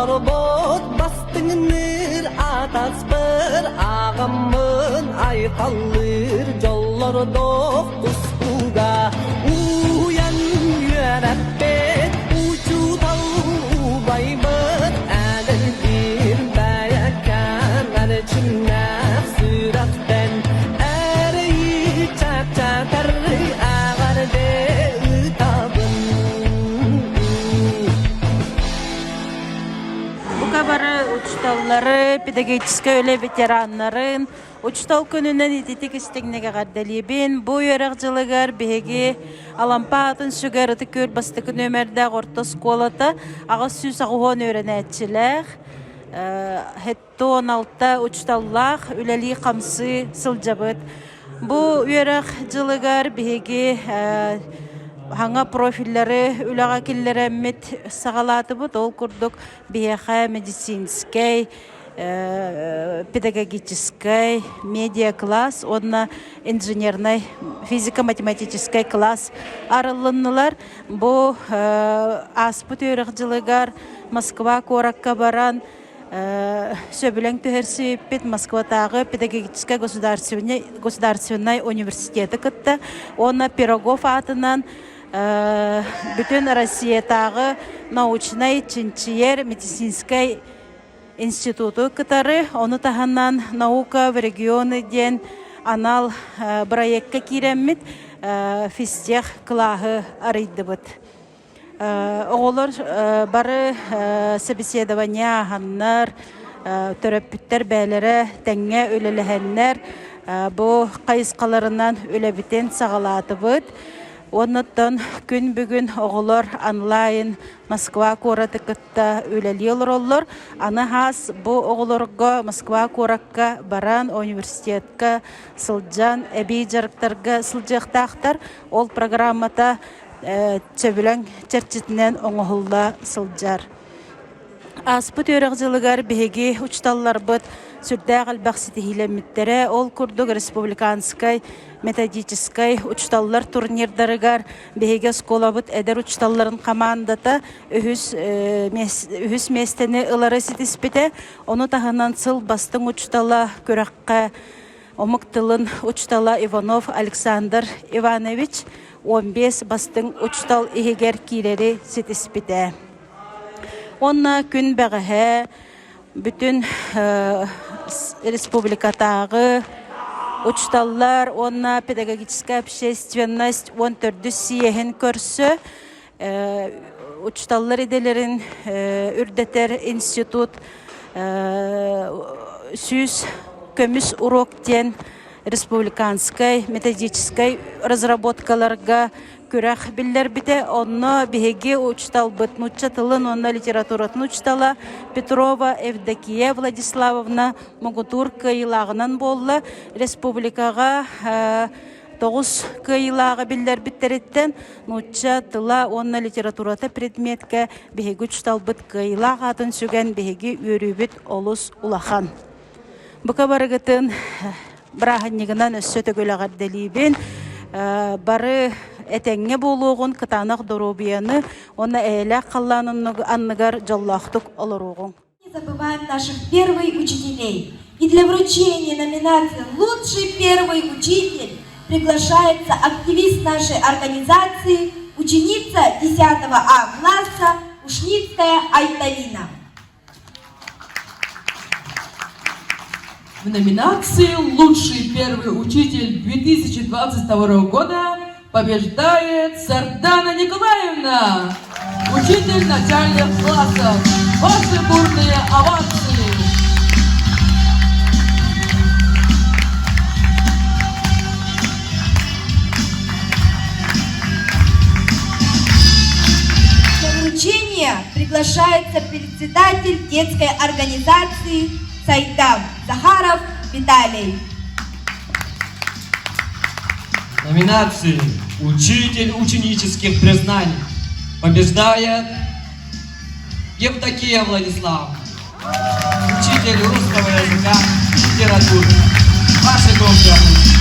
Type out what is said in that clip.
Олорбут бастыҥныр атаспыр аҕаммын айхаллыыр дьоллордоох тустууга уйан үөрэппит учуутал убайбыт эдэрдиир бэйэккэм эрчимнээх сүрэхтэн эрэйи чэпчэтэр эҕэрдэ ыытабын. Бука бары учууталлары, педагогическай үлэ ветераннарын учуутал күнүнэн ититик истиҥник эҕэрдэлиибин. Бу үөрэх дьылыгар биһиги Алампа аатын сүгэр Ытык Күөл бастакы нүөмэрдээх орто оскуолата 880 үөрэнээччилээх, 76 учууталлаах үлэлии-хамсыы сылдьабыт. Бу үөрэх дьылыгар биһиги хаҥа профиллары үлэҕэ киллэрэммит саҕалаатыбыт. Ол курдук биһиэхэ медицинскэй, педагогическай, медиа-класс уонна инженернай физико-математическай класс арыллыннылар. Бу ааспыт үөрэх дьылыгар Москва куоракка баран сөбүлэҥ түһэрсибиппит Москватааҕы педагогическай государственнай университеты кытта уонна Пирогов аатынан бүтүн Россиятааҕы научнай чинчийэр медицинскэй институту кытары, ону таһынан «Наука в регионы» диэн анал проекка киирэммит физтех кылааһы арыйдыбыт. Оҕолор бары собеседование ааһаннар, төрөппүттэр бэйэлэрэ тэҥҥэ үлэлэһэннэр бу хайысхаларынан үлэбитин саҕалаатыбыт. Оннуттан күн бүгүн оҕолор онлайн Москва куораты кытта үлэлии олороллор. Аны хаас бу оҕолорго Москва куоракка баран университетка сылдьан эбии дьарыктарга сылдьыахтаахтар. Ол программата сөбүлэҥ чэрчитинэн оҥоһулла сылдьар. Ааспыт үөрэх дьылыгар биһиги учууталларбыт сүрдээх элбэх ситиһиилэммиттэрэ. Ол курдук республиканскай методическай учууталлар турнирдарыгар биһиги оскуолабыт эдэр учууталларын хамаандата үһүс, үһүс миэстэни ылары ситиспитэ. Ону таһынан сыл бастыҥ учуутала күрэххэ омук тылын учуутала Иванов Александр Иванович 15 бастыҥ учуутал иһигэр киирэри ситиспитэ. Уонна күн бэҕэһээ бүтүн республикатааҕы учууталлар уонна педагогическая общественность 14 съеһин көрсө учууталлар идэлэрин үрдэтэр институт 100 көмүс урок диэн республиканскай методическай разработкаларга күрэх биллэрбитэ. Онно биһиги учууталбыт нуучча тылын уонна литературатын учуутала Петрова Евдокия Владиславовна муҥутуур кыайыылааҕынан буолла. Республикаҕа тоҕус кыайыылааҕы биллэрбиттэриттэн нуучча тыла уонна литературата предметкэ биһиги учууталбыт кыайыылаах аатын сүгэн биһиги үөрүүбүт олус улахан. Бука барыгытын бырааһынньыгынан өссө төгүл эҕэрдэлиибин. Бары этэҥҥэ буолуоҕун, кытаанах доруобуйаны уонна эйэлээх халлаан анныгар дьоллоохтук олоруоҕуҥ. Не забываем наших первых учителей. И для вручения номинации «Лучший первый учитель» приглашается активист нашей организации, ученица 10 А класса Ушницкая Айталина. В номинации «Лучший первый учитель 2022 года» побеждает Сардана Николаевна, учитель начальных классов. Ваши бурные овации! Для вручения приглашается председатель детской организации Сайдам Захаров Виталий. Номинации «Учитель ученических признаний» побеждает Евдокия Владиславовна, учитель русского языка и литературы. Ваши громкие аплодисменты.